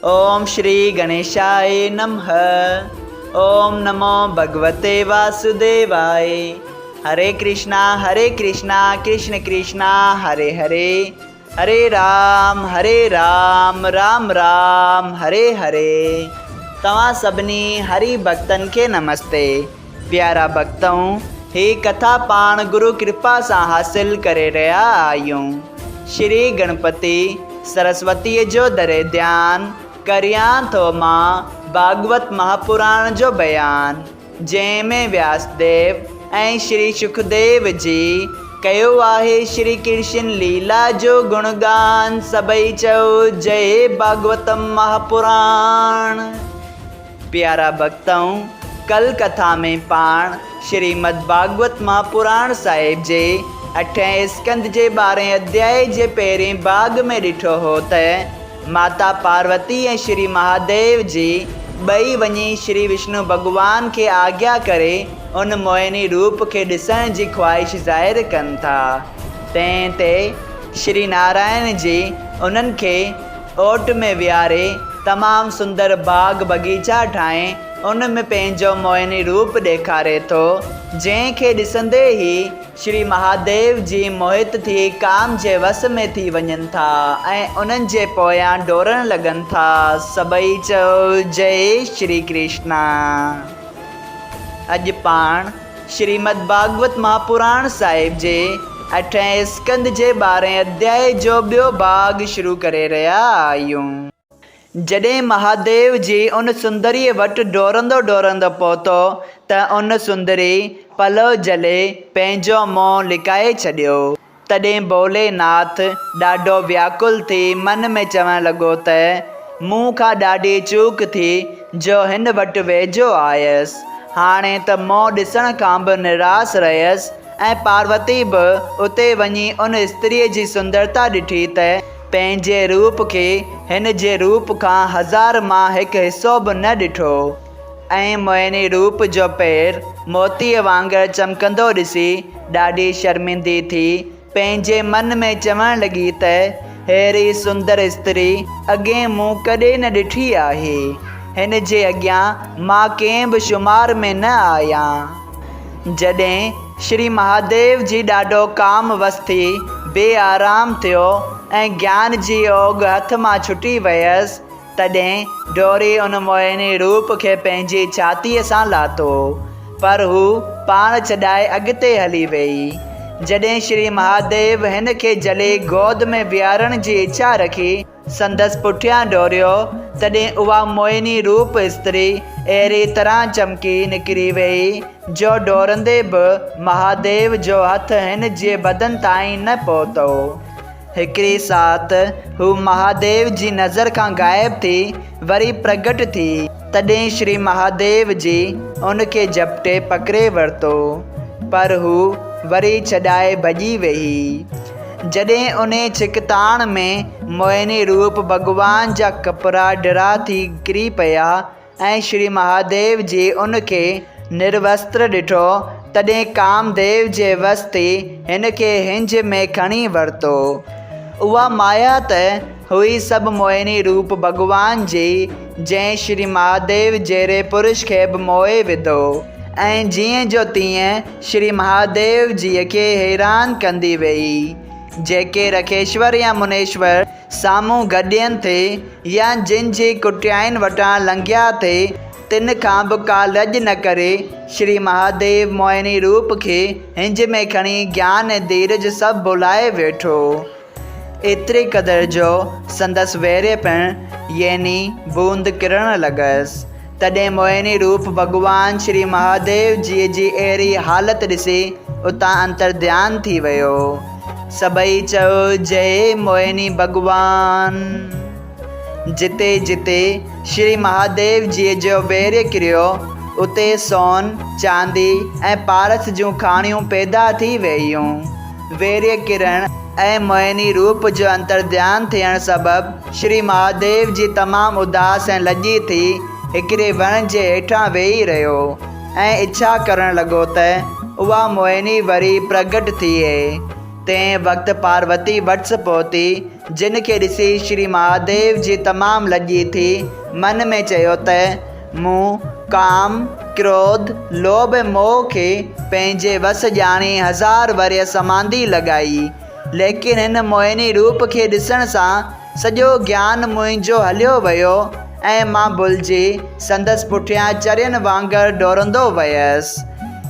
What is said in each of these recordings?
اوم شري گڻيشاء نمھ اوم نمو ڀڳوتي واسوديواء هري ڪرشنا هري ڪرشنا ڪرشن ڪرشنا هري هري هري رام هري رام رام رام هري هري توهان سڀني هري ڀڳتن کي نمستي پيارا ڀڳتؤ هي ڪٿا پاڻ گرو ڪرپا سان حاصل ڪري رهيا آهيون شري گڻپتي سرسوتيء جو دري ڌيان ڪريان ٿو مان ڀاڳوت مهاپراڻ جو بيان جنهن ۾ وياس ديو ۽ شري شڪديو جي ڪيو آهي شري ڪرشن ليلا جو گڻگان سڀئي چئو جئي ڀاڳوتم مهاپراڻ. پيارا ڀڳتؤ! ڪل ڪٿا ۾ پاڻ شريمد ڀاڳوت مهاپراڻ صاحب جي اٺين اسڪنڌ جي ٻارهين اڌيائي جي پهرين ڀاڳ ۾ ڏٺو هو ته ماتا پاروتي ۽ شري مهاديو جي ٻئي وڃي شري وشنو ڀڳوان کي آگيا ڪري ان موهني روپ کي ڏسڻ جي خواهش ظاهر ڪن ٿا تنهن تي شري نارائڻ جي انهن کي اوٽ ۾ ويهاري تمام سندر باغ بغيچا ٺاهي ان ۾ پنهنجو موهني روپ ڏيکاري ٿو، جنهن کي ڏسندي ئي شري مهاديو جي موهت ٿي ڪام جي وس ۾ ٿي وڃن ٿا ۽ انهن جي پويان ڊوڙڻ لڳن ٿا. سڀئي چئو جئي شري ڪرشنا. اڄ پاڻ شريمد ڀاڳوت مهاپراڻ صاحب جي اٺين اسڪنڌ جي ٻارهين اڌيائي جو ٻيو ڀاڳ شروع ڪري رهيا آهيون. جڏهن مهاديو جي ان سندريء وٽ ڊوڙندو ڊوڙندو پهتو ته ان سندري پلئه جهلي پنهنجو منهن لڪائي ڇڏيو. تڏهن ڀولي ناٿ ڏاڍو وياڪل ٿي من ۾ چوڻ لڳو ته، مون کان ڏاڍي چوڪ ٿي جو هن وٽ ويجهو آيس. هاڻي ته منهن ڏسڻ کان به نراس رهيس ۽ پاروتي به اتي وڃي ان استريء جي سندرتا ڏٺي ته پنهنجي روپ کي هن جي روپ کان هزار مان هڪ حصو به نه ڏٺو. ۽ موهني روپ جو پير موتيء وانگر چمڪندو ڏسي ڏاڍي شرمندي ٿي پنهنجي من ۾ چوڻ لڳي ته ههڙي سندر استري اڳي مون ڪڏهن نه ڏٺي آهي. هن جي اڳيان مان ڪنهن به شمار ۾ نه آهيان. جڏهن شري مهاديو جي ڏاڍو ڪام وس ٿي بي آرام ٿيو ۽ گيان جي اوگهه هٿ مان ڇٽي ويس تڏهن ڊوري ان موهني روپ کي پنهنجي ڇاتيء سان لاتو، پر هو پاڻ ڇڏائي اڳتي هلي ويئي. جڏهن شري مهاديو هن کي جهلي گود ۾ ويهارڻ جي اڇا رکي سندس پٺيان ڊوڙيو، تڏهن اها موهني روپ استري اهڙي طرح چمڪي نڪري ويئي، جو ڊوڙندي به مهاديو جو هٿ هن جي بدن تائين نه پهتو. هڪڙي ساعت هو مهاديو جي نظر کان غائب ٿي وري پرگٽ ٿي، تڏهن شري مهاديو جي ان کي جهپٽي پڪڙي ورتو، پر هو وري ڇڏائي ڀڄي ويئي. جڏهن انهي ڇڪتاڻ ۾ موهني روپ ڀڳوان جا ڪپڙا ڍرا ٿي ڪري پيا ۽ شري مهاديو جي ان کي نروستر ڏٺو، تڏهن ڪامديو جي وس ٿي هن کي هنج ۾ کڻي ورتو. اها مايا ته هئي سڀ موهني روپ ڀڳوان جي، جنهن شري مهاديو جهڙي پرش کي به موهي وڌو ۽ جيئن جو تيئن شري مهاديو جيء کي حيران ڪندي ويئي. جيڪي رکيشور يا منيشور سامهون گڏين ٿي يا جن جي ڪٽيائن وٽان لنگهيا ٿي، تن کان به ڪا لڄ نه ڪري، شري مهاديو موهني روپ کي هنج ۾ کڻي گيان ۽ ڌيرج سڀ ڀلائي ويٺو. ايتري قدر جو سندس ويري پڻ يعني بوند ڪرڻ لڳس. تڏهن موهني روپ ڀڳوان شري مهاديو جيء جي اهڙي حالت ڏسي اتان انترڌيان ٿي ويو. سڀئي چيو جئي موهني ڀڳوان. جتي جتي شري مهاديو جيء جو ويري ڪريو، اتي سون، چاندي ۽ پارس جون کاڻيون پيدا ٿي ويون. ويري ڪرڻ ۽ موهني روپ جو انترڌيان ٿيڻ سبب شري مهاديو جي تمام اداس ۽ لڄي ٿي هڪڙي وڻ جي هيٺان ويهي رهيو ۽ اڇا ڪرڻ لڳو ته اها موهني وري پرگٽ ٿئي. تنهن وقت پاروتي وٽس پهتي. جن کي ڏسي شري مهاديو جي تمام لڄي ٿي من ۾ چيو ته مون ڪام، ڪروڌ، لوڀ ۽ موهه کي پنهنجي وس ڄاڻي هزار ورهيه سمانڌي لڳائي، ليڪن هن موهني روپ کي ڏسڻ سان سڄو گيان منهنجو هليو ويو ۽ مان ڀلجي سندس پٺيان چرين وانگر ڊوڙندو ويس.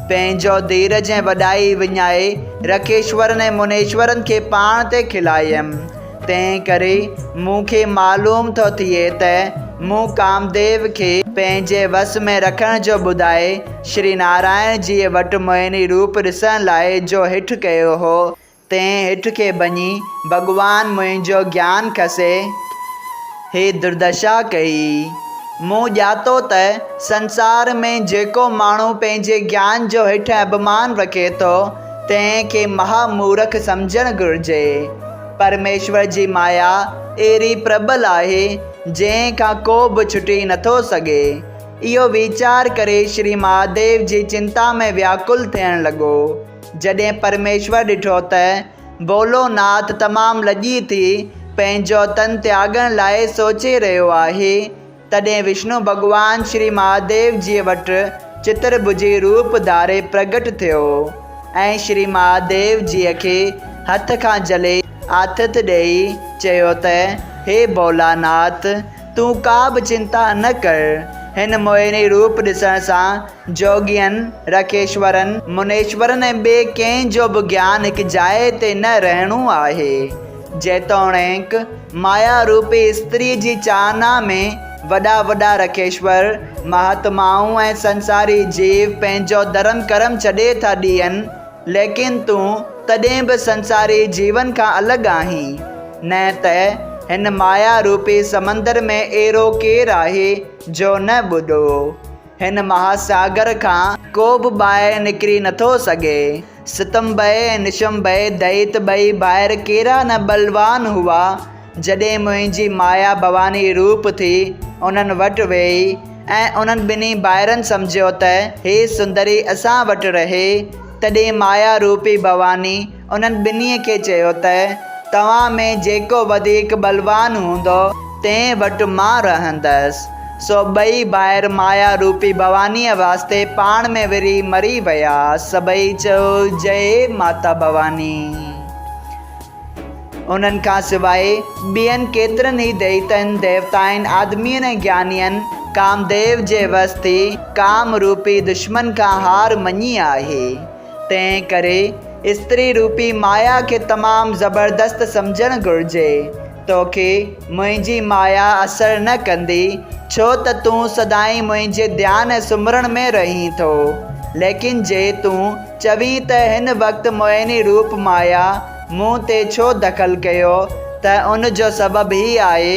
پنهنجو ڌيرج ۽ وڏائي وڃائي رکيشورن ۽ منيشورن کي پاڻ تي کلايم. تنهن ڪري مون کي معلوم ٿو ٿئي ته مون ڪامديو کي پنهنجي وس ۾ رکڻ جو ٻڌائي شري نارائڻ جيء وٽ موهني روپ ڏسڻ لاء جو هٺ ڪيو هو، تنهن هٺ کي ڀڃي ڀڳوان منهنجو گيان کسي هي دردشا ڪئي. مون ڄاتو ته سنسار ۾ جيڪو ماڻهو پنهنجي گيان جو هٺ ۽ اڀمان رکي ٿو، تنهن کي مها مورک سمجهڻ گهرجي. پرميشور جي مايا اهڙي پرٻل آهي، جنهن کان ڪو به ڇٽي نٿو سگهي. اهو ويچار ڪري شري مهاديو جي چنتا ۾ وياڪل ٿيڻ لڳو. جڏهن پرميشور ڏٺو ته ڀولو ناٿ تمام لڄي ٿي پنهنجو تن تياڳڻ لاء سوچي رهيو آهي، تڏهن وشنو ڀڳوان شري مهاديو جيء وٽ چترڀجي روپ ڌاري پرگٽ ٿيو ۽ شري مهاديو جيء کي هٿ کان جهلي آٿت ڏيئي چيو ته، هي ڀولا ناٿ! تون ڪا به چنتا نه ڪر. هن موهني روپ ڏسڻ سان جوڳين، رکيشورن، منيشورن ۽ ٻئي ڪنهن جو به گيان هڪ جاء تي نه رهڻو آهي. جيتوڻيڪ مايا روپي استريء جي چاهنا ۾ وڏا وڏا رکيشور، مهاتمائون ۽ سنساري جيو پنهنجو ڌرم ڪرم ڇڏي ٿا ڏين، ليڪن تون تڏهن به سنساري جيون کان الڳ آهين. نه ته هن مايا روپي سمندر ۾ اهڙو ڪير آهي جو نه ٻڏو. هن مهاساگر کان ڪو به ٻاهر نڪري نٿو سگهي. ستمبئي ۽ نشمبئي دئيت ٻئي ڀائر ڪيڏا نه ٻلوان هئا، جڏهن منهنجي مايا ڀواني روپ ٿي انهن وٽ ويئي ۽ انهن ٻنهي ڀائرن سمجهيو ته هي سندري اسان وٽ رهي، تڏهن مايا روپي ڀواني انهن ٻنهي کي چيو ته توهان ۾ جيڪو وڌيڪ ٻلوان هوندو، تنهن وٽ مان رهندس. سو ٻئي ڀائر مايا روپي ڀوانيء واسطي پاڻ ۾ ورهي مري ويا. سڀئي چيو، جئي ماتا ڀواني. انهن کان سواء ٻين ڪيترن ئي دئيتن، ديوتائن، آدمين ۽ گيانين ڪامديو جي وس ٿي ڪام روپي دشمن کان هار مڃي آهي. تنهن ڪري استري روپي مايا کي تمام زبردست سمجهڻ گهرجي. توکي منهنجي مايا اثر نه ڪندي، ڇو ته تون سدائين منهنجي ڌيان ۽ سمرڻ ۾ رهين ٿو. ليڪن جي تون چوين ته هن وقت موهني روپ مايا مون تي ڇو دخل ڪيو، ته ان جو سبب هي آهي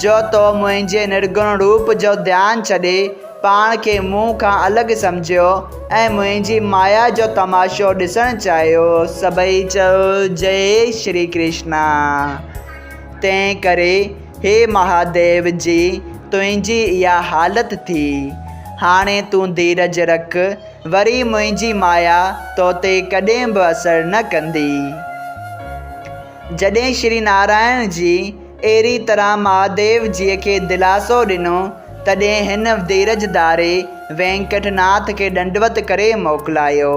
جو تو منهنجي نرگڻ روپ جو ڌيان ڇڏي پاڻ کي مون کان الڳ سمجهيو ۽ منهنجي مايا جو تماشو ڏسڻ چاهيو. سڀئي چيو، جئي شري ڪرشنا. تنهن ڪري هي مهاديو جي تنهنجي اها حالت ٿي. هاڻي تون ڌيرج رک، وري منهنجي مايا تو تي ڪڏهن به اثر نه ڪندي. جڏهن شري نارائڻ جي اهڙي طرح مهاديو جيء کي دلاسو ڏنو، تڏهن هن ڌيرج ڌاري وينڪٽ ناٿ کي ڏنڊوت ڪري موڪلايو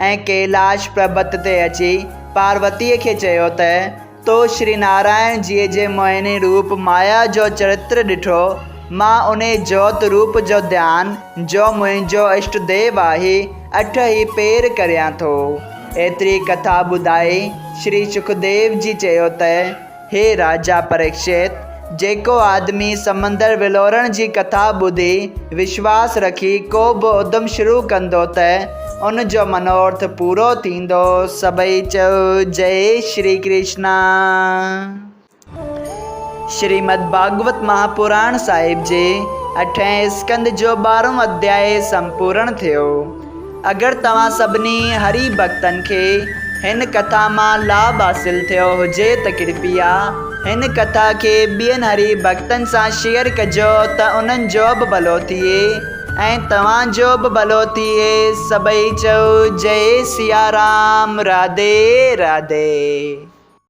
۽ ڪيلاش پربت تي اچي پاروتيء کي چيو ته، تو شري نارائڻ جيء جي موهني روپ مايا جو چرتر ڏٺو، مان انهي جوت روپ جو ڌيان، جو منهنجو اشٽ ديو آهي، اٺ ئي پير ڪريان ٿو. ايتري ڪٿا ٻڌائي شري شڪديو جي چيو ته، هي راجا پريڪشت! جيڪو آدمي سمندر ولوڙڻ جي ڪٿا ٻڌي وشواس رکي ڪو به ادم شروع ڪندو ته ان جو منورٿ پورو ٿيندو. سڀئي چئو جئي شري ڪرشنا. شريمد ڀاڳوت مهاپراڻ صاحب جي اٺين اسڪنڌ جو ٻارهون اڌيائي سمپورڻ ٿيو. اگر توهان سڀني هري ڀڳتن کي هن ڪٿا مان لاڀ حاصل ٿيو هجي ته ڪرپيا هن ڪٿا کي ٻين هري ڀڳتن سان شيئر ڪجو ته انهن جو به ڀلو ٿئي ۽ توهان جو به ڀلو ٿئي. سڀئي چئو جئي سيارام راڌي راڌي.